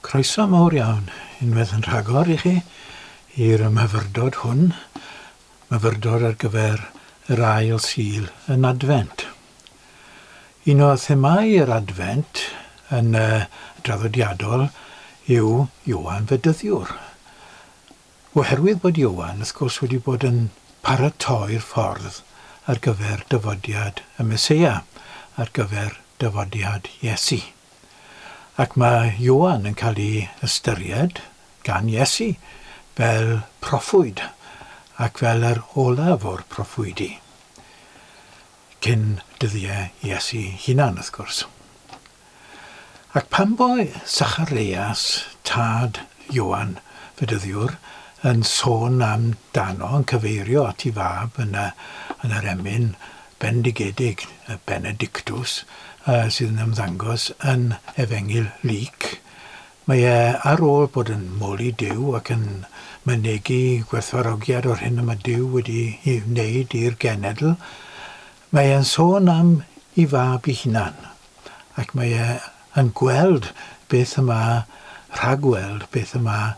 Croeso mawr iawn unwaith yn rhagor i chi i'r myfyrdod hwn, myfyrdod ar gyfer yr ail Sul yn Adfent. Un o themâu yr Adfent yn y draddodiadol yw Ioan Fedyddiwr. Oherwydd bod Ioan, wrth gwrs, wedi bod yn paratoi'r ffordd ar gyfer dyfodiad y Meseia, ar gyfer dyfodiad Iesu. Ac mae Ioan yn cael ei ystyried gan Iesu fel proffwyd ac fel yr olaf o'r proffwydi, cyn dyddiau Iesu hunan, wrth gwrs. Ac pan bo Sachareias, tad Ioan Fedyddiwr, yn sôn am dano, yn cyfeirio at ei fab yn y, yn yr emyn bendigedig, y Benedictus, sydd yn ymddangos yn Efengyl Luc, mae e ar ôl bod yn moli Duw ac yn mynegi gwerthfawrogiad o'r hyn y mae Duw wedi ei wneud i'r genedl, mae e'n sôn am ei fab ei hunan, ac mae e yn gweld beth y mae, rhagweld beth y mae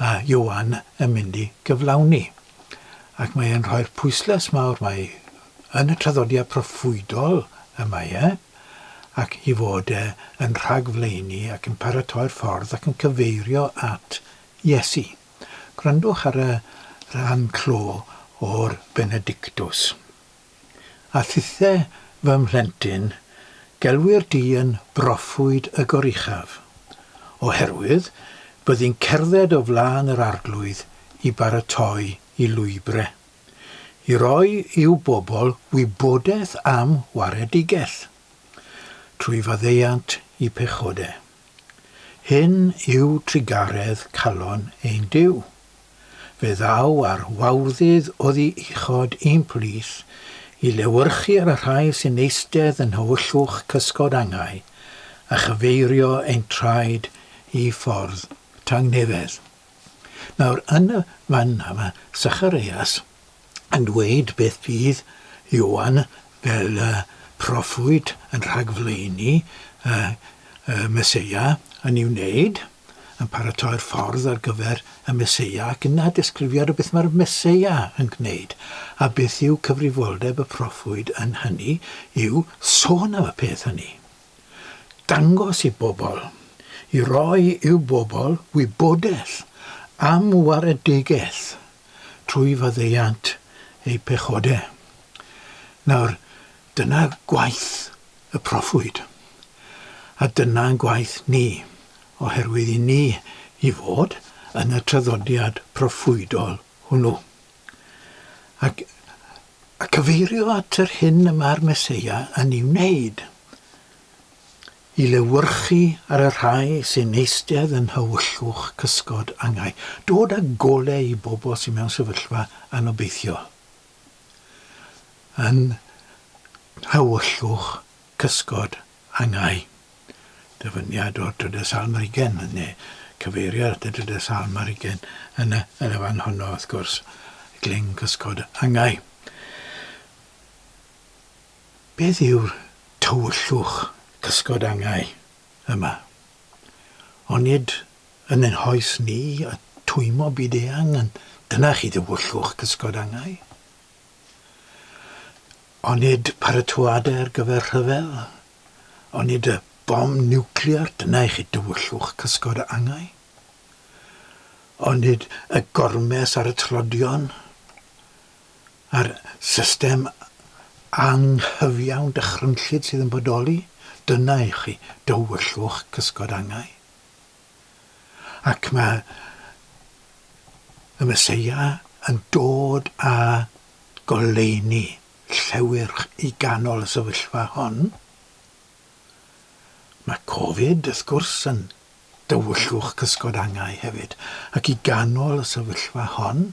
Ioan yn mynd i gyflawni. Ac mae e'n rhoi'r pwyslais mawr mai yn y traddodiad proffwydol y mae e, ac i fod e yn rhagflaenu ac yn paratoi'r ffordd ac yn cyfeirio at Iesu. Gwrandwch ar y rhan clo o'r Benedictus. A thithe, fy mhlentyn, gelwir di yn broffwyd y Goruchaf, oherwydd byddi'n cerdded o flaen yr Arglwydd i baratoi i lwybre, i roi i'w bobl wybodaeth am waredigaeth, trwy faddeuant i pechode. Hyn yw trugaredd calon ein Duw. Fe ddaw ar wawddydd oddi uchod i'n plith, i lewyrchu ar y rhai sy'n eistedd yn nhywyllwch cysgod angau, a chyfeirio ein traed i ffordd tangnefedd. Nawr, yn y fan 'na mae Sachareias yn dweud beth fydd Ioan fel y proffwyd yn rhagflaenu y, y Meseia yn ei wneud, yn paratoi'r ffordd ar gyfer y Meseia, ac yna disgrifiad o beth mae'r Meseia yn gwneud, a beth yw cyfrifoldeb y proffwyd yn hynny yw sôn am y peth hynny. Dangos i bobl, i roi i'w bobl wybodaeth am waredigaeth trwy faddeuant eu pechode. Nawr, dyna gwaith y proffwyd, a dyna'n gwaith ni, oherwydd i ni i fod yn y traddodiad proffwydol hwnnw. Ac a cyfeirio at yr hyn y mae'r Meseia yn ei wneud, i lewyrchu ar y rhai sy'n eistedd yn nhywyllwch cysgod angau, dod â golau i bobl sydd mewn sefyllfa anobeithiol. Yn nhywyllwch cysgod angau. Dyfyniad o'r Drydedd Salm ar Hugain, neu cyfeiriad at y Drydedd Salm ar Hugain yn y, yn y fan honno, wrth gwrs, gling cysgod angau. Beth yw'r tywyllwch cysgod angau yma? Onid yn ein hoes ni y twymo byd eang yn dyna chi dywyllwch cysgod angau? Onid paratoadau ar gyfer rhyfel? Onid y bom niwclear dyna i chi dywyllwch cysgod angau? Onid y gormes ar y tlodion? A'r system anghyfiawn dychrynllyd sydd yn bodoli, dyna i chi dywyllwch cysgod angau. Ac mae y Meseia yn dod â goleuni llewyrch i ganol y sefyllfa hon. Mae Covid, wrth gwrs, yn dywyllwch cysgod angau hefyd, ac i ganol y sefyllfa hon,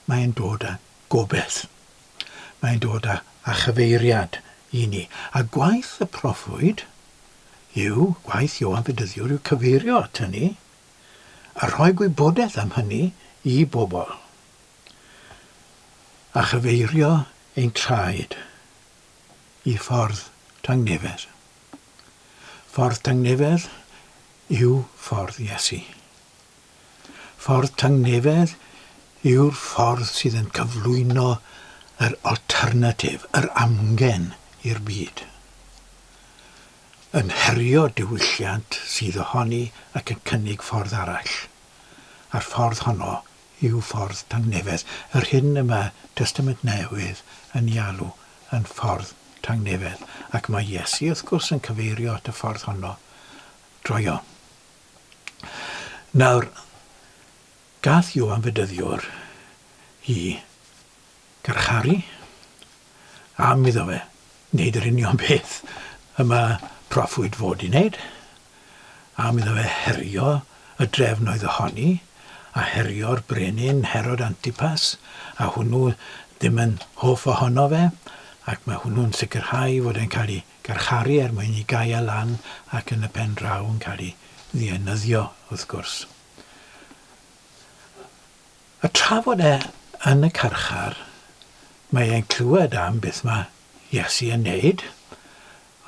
mae'n dod â gobaith. Mae'n dod â, â chyfeiriad i ni. A gwaith y proffwyd yw, gwaith Ioan Fedyddiwr yw cyfeirio at hynny a rhoi gwybodaeth am hynny i bobl. A chyfeirio ein traed i ffordd tangnefedd. Ffordd tangnefedd yw ffordd Iesu. Ffordd tangnefedd yw'r ffordd sydd yn cyflwyno yr alternatif, yr amgen i'r byd. Yn herio diwylliant sydd ohoni ac yn cynnig ffordd arall. A'r ffordd honno yw ffordd tangnefedd, yr hyn y mae Testament Newydd yn ei alw yn ffordd tangnefedd. Ac mae Iesu, wrth gwrs, yn cyfeirio at y ffordd honno droeon. Nawr, gath Ioan Fedyddiwr i garcharu am iddo fe wneud yr union beth y mae proffwyd fod i wneud, am iddo fe herio y drefn oedd ohoni, a herio'r brenin Herod Antipas, a hwnnw ddim yn hoff ohono fe, ac mae hwnnw'n sicrhau fod e'n cael ei garcharu er mwyn i gau e lan ac yn y pen draw yn cael ei ddienyddio, wrth gwrs. A tra fod e yn y carchar, mae e'n clywed am beth mae Iesu yn neud,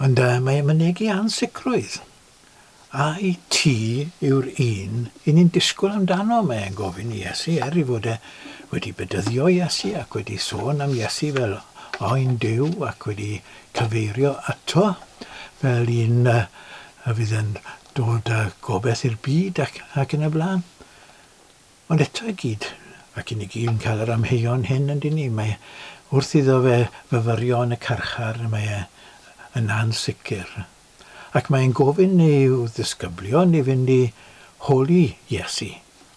ond uh, mae e'n mynegi ansicrwydd. Ai ti yw'r un i ni'n disgwyl amdano, mae e'n gofyn i Iesu, er i fod e wedi bedyddio Iesu ac wedi sôn am Iesu fel oen Duw ac wedi cyfeirio ato fel un uh, a fydd yn dod â gobeith i'r byd ac, ac yn y blaen. Ond eto i gyd, ac i ni gyd yn cael yr amheuon hyn yn dyn ni, mae wrth iddo fe fyfyrio yn y carchar, mae e yn ansicr. Ac mae'n gofyn i'w ddisgyblion i fynd i holi Iesu,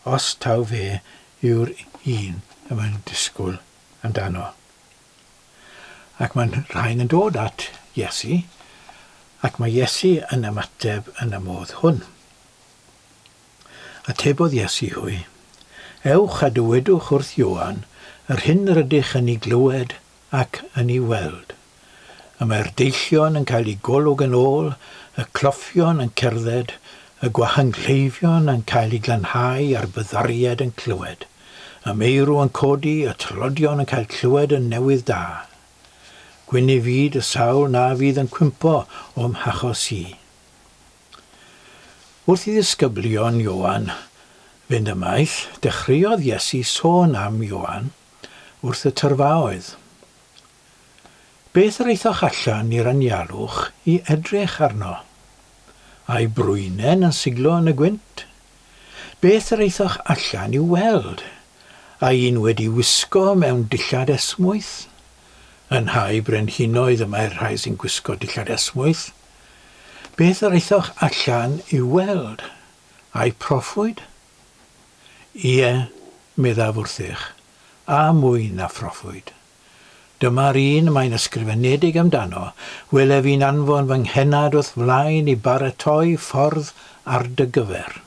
os taw fe yw'r un y mae'n disgwyl amdano. Ac mae'n rhain yn dod at Iesu, ac mae Iesu yn ymateb yn y modd hwn. Atebodd Iesu hwy, Ewch a dywedwch wrth Ioan yr hyn yr ydych yn ei glywed ac yn ei weld. Y mae'r deillion yn cael eu golwg yn ôl, y cloffion yn cerdded, y gwahanghleifion yn cael eu glanhau a'r byddariaid yn clywed, y meirw yn codi, y tlodion yn cael clywed y newydd da. Gwyn i fyd y sawl na fydd yn cwympo o'm hachos i. Wrth i ddisgyblion Ioan fynd ymaith, dechreuodd Iesu sôn am Ioan wrth y tyrfaoedd. Beth yr aethoch allan i'r anialwch i edrych arno? Ai brwynen yn siglo yn y gwynt? Beth yr aethoch allan i'w weld? Ai un wedi wisgo mewn dillad esmwyth? Yn nhai brenhinoedd y mae'r rhai sy'n gwisgo dillad esmwyth. Beth yr aethoch allan i'w weld? Ai proffwyd? Ie, meddaf wrthych, a mwy na phroffwyd. Dyma'r un y mae'n ysgrifenedig amdano, Wele fi'n anfon fy nghennad wrth flaen i baratoi ffordd ar dy gyfer.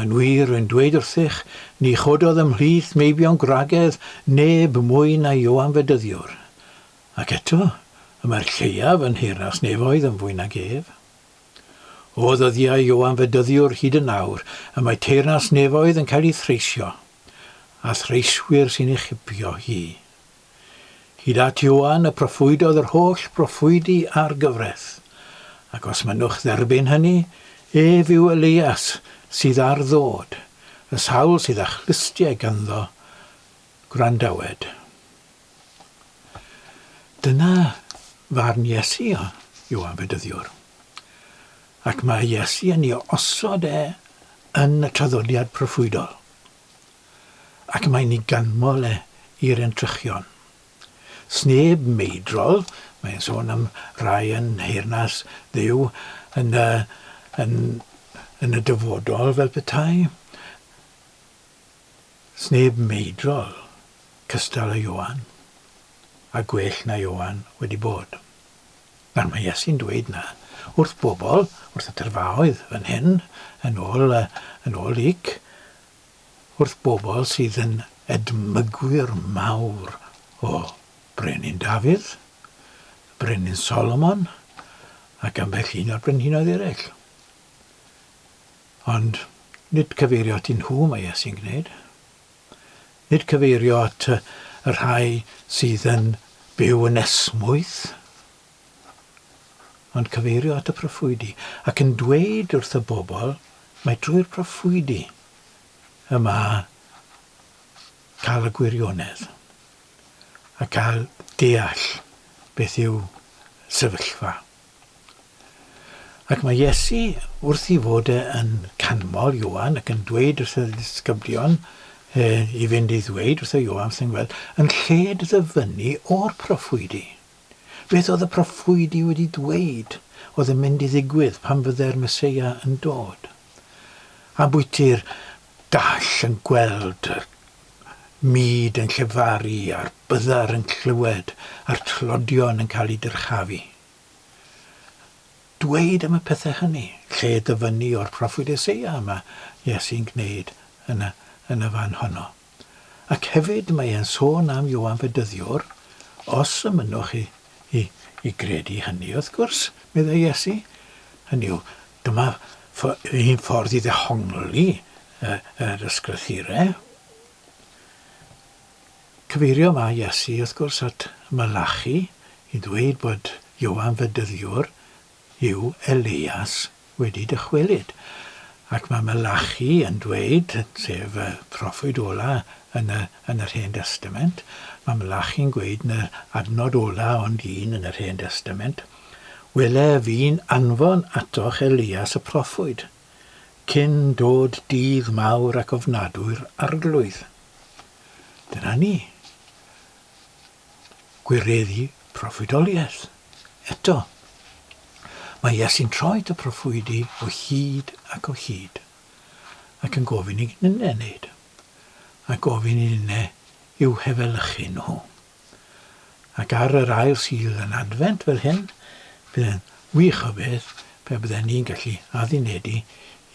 Yn wir, rwy'n dweud wrthych, ni chododd ymhlith meibion gwragedd neb mwy na Ioan Fedyddiwr. Ac eto, y mae'r lleiaf yn nheyrnas nefoedd yn fwy nag ef. O ddyddiau Ioan Fedyddiwr hyd yn awr, y mae teyrnas nefoedd yn cael ei threisio, a threiswyr sy'n ei chipio hi. Hyd at Ioan y proffwydodd yr holl broffwydi a'r gyfraith, ac os mynnwch dderbyn hynny, ef yw Eleias sydd ar ddod, y sawl sydd â chlustiau ganddo, gwrandawed. Dyna farn Iesu o Ioan Fedyddiwr. Ac mae Iesu yn ei osod e yn y traddodiad proffwydol. Ac mae'n ei ganmol e i'r entrychion. Sneb meidrol, mae'n sôn am rai yn nheyrnas Dduw yn y, yn, yn y dyfodol fel petai. Sneb meidrol cystal â Ioan, a gwell na Ioan wedi bod. Nawr mae Iesu'n dweud 'na wrth bobl, wrth y tyrfaoedd fan hyn, yn ôl, yn ôl Luc, wrth bobl sydd yn edmygwyr mawr o Brenin Dafydd, Brenin Solomon, ac ambell un o'r brenhinoedd eraill. Ond nid cyfeirio atyn nhw mae Iesu'n gwneud. Nid cyfeirio at y rhai sydd yn byw yn esmwyth, ond cyfeirio at y proffwydi, ac yn dweud wrth y bobl mai drwy'r proffwydi y mae cael y gwirionedd a cael deall beth yw sefyllfa. Ac mae Iesu wrth i fod e yn canmol Ioan ac yn dweud wrth y disgyblion e, i fynd i ddweud wrth y Ioan sy'n gweld, yn lled ddyfynnu o'r proffwydi. Beth oedd y proffwydi wedi dweud oedd yn mynd i ddigwydd pan fydde'r Meseia yn dod? A bwyty'r dall yn gweld, y mud yn llefaru, a'r byddar yn clywed, a'r tlodion yn cael eu dyrchafu. Dweud am y pethau hynny, lle dyfynnu o'r proffwyd Eseia yma Iesu'n gwneud yn y, yn y fan honno. Ac hefyd mae e'n sôn am Ioan Fedyddiwr, os y mynnwch chi i, i gredu hynny wrth gwrs, meddai Iesu. Hynny yw, dyma un ffordd i ddehongli yr ysgrythurau. Cyfeirio mae Iesu, wrth gwrs, at Malachi i ddweud bod Ioan Fedyddiwr yw Eleias wedi dychwelyd. Ac mae Malachi yn dweud, sef y proffwyd ola yn y, yn yr Hen Destament, mae Malachi'n gweud yn yr adnod ola ond un yn yr Hen Destament, Wele fi'n anfon atoch Elias y proffwyd, cyn dod dydd mawr ac ofnadwy'r Arglwydd. Dyna ni. Gwireddu proffwydoliaeth. Eto, mae Iesu'n troi at y proffwydi o hyd ac o hyd, ac yn gofyn i ninne wneud, a gofyn i ninne i'w hefelychu nhw. Ac ar yr ail Sul yn Adfent fel hyn, bydd e'n wych o beth pe bydden ni'n gallu addunedu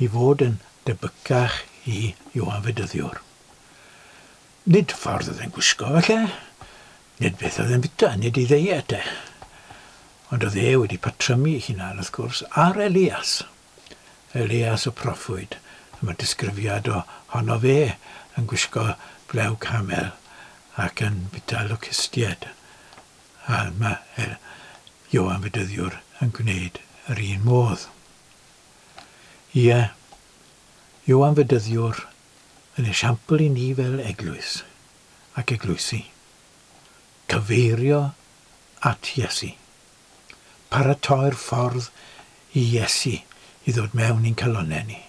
i fod yn debycach i Ioan Fedyddiwr. Nid ffordd oedd e'n gwisgo, falle. Nid beth oedd e'n bita, nid ei ddeiet e. Ond oedd e wedi patrymu ei hunan, wrth gwrs, ar Elias. Elias y proffwyd. Mae disgrifiad o honno fe yn gwisgo blew camel ac yn bita locustiaid. A mae Ioan Fedyddiwr yn gwneud yr un modd. Ie, Ioan Fedyddiwr yn esiampl i ni fel eglwys ac eglwysi. Cyfeirio at Iesu. Paratoi'r ffordd i Iesu i ddod mewn i'n calonnau ni.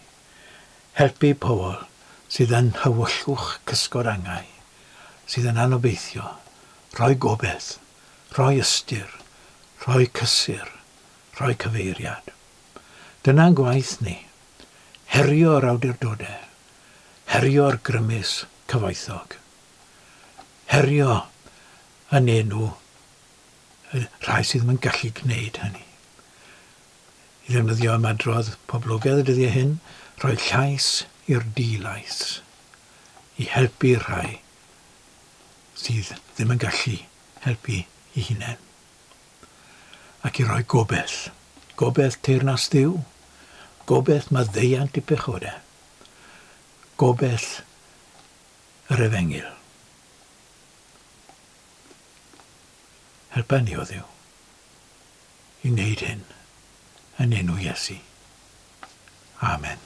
Helpu pobl sydd yn nhywyllwch cysgod angau, sydd yn anobeithio, rhoi gobaith, rhoi ystyr, rhoi cysur, rhoi cyfeiriad. Dyna'n gwaith ni. Herio'r awdurdodau. Herio'r grymus cyfoethog. Herio yn enw y rhai sydd ddim yn gallu gwneud hynny. I ddefnyddio ymadrodd poblogaidd y dyddiau hyn, rhoi llais i'r di-lais, i helpu'r rhai sydd ddim yn gallu helpu eu hunain. Ac i roi gobaith, gobaith teyrnas Dduw, gobaith maddeuant i pechodau, gobaith yr efengyl. Helpa ni, o Dduw, i wneud hyn yn enw Iesu. Amen.